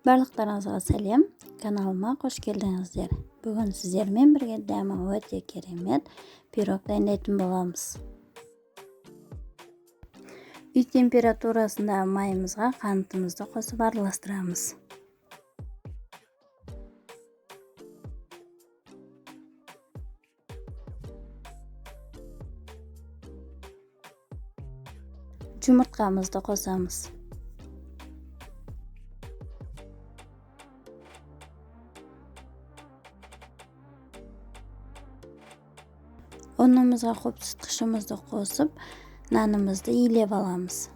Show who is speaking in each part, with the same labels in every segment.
Speaker 1: Барлықтарыңызға сәлем, каналыма қош келдіңіздер. Бүгін сіздермен бірге дәмі өте керемет пирог дайындайтын боламыз. Үй температурасында майымызға қантымызды қосып араластырамыз. Жұмыртқамызды қосамыз. Ұнымызға қопсытқышымызды қосып, нанымызды илеп аламыз.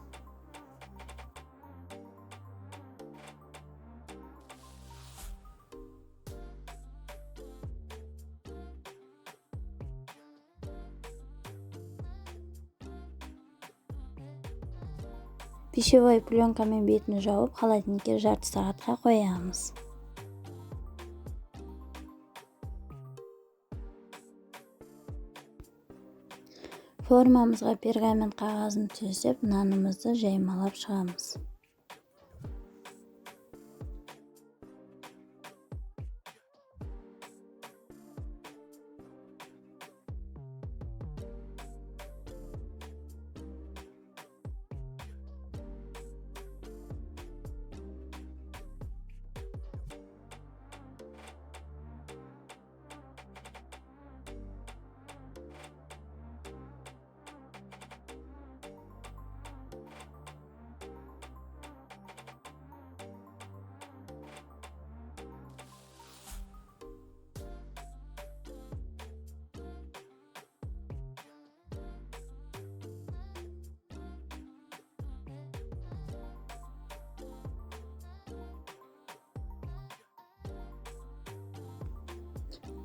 Speaker 1: Пищевой пленкамен бетін жауып, холодильникке жарты сағатқа қоямыз. Формамызға пергамент қағазын төсеп, нанымызды жаймалап шығамыз.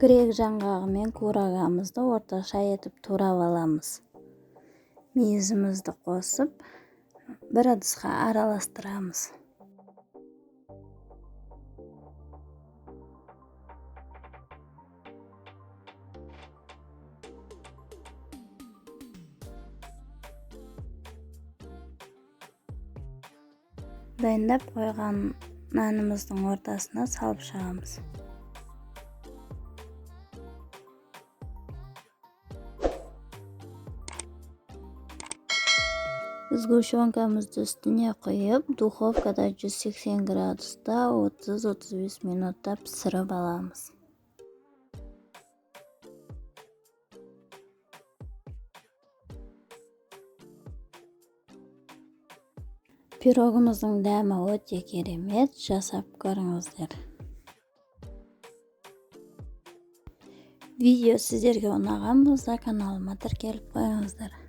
Speaker 1: Грек жаңғағы мен курагамызды орташа етіп турап аламыз. Мейізімізді қосып, бір ыдысқа араластырамыз. Дайындап қойған нанымыздың ортасына салып шығамыз. Сгущенкамызды үстіне құйып, духовкада 180 градуста 30-35 минутта пісіріп аламыз. Пирогымыздың дәмі өте керемет, жасап көріңіздер. Видео сіздерге ұнаған болса, каналыма тіркеліп қойыңыздар.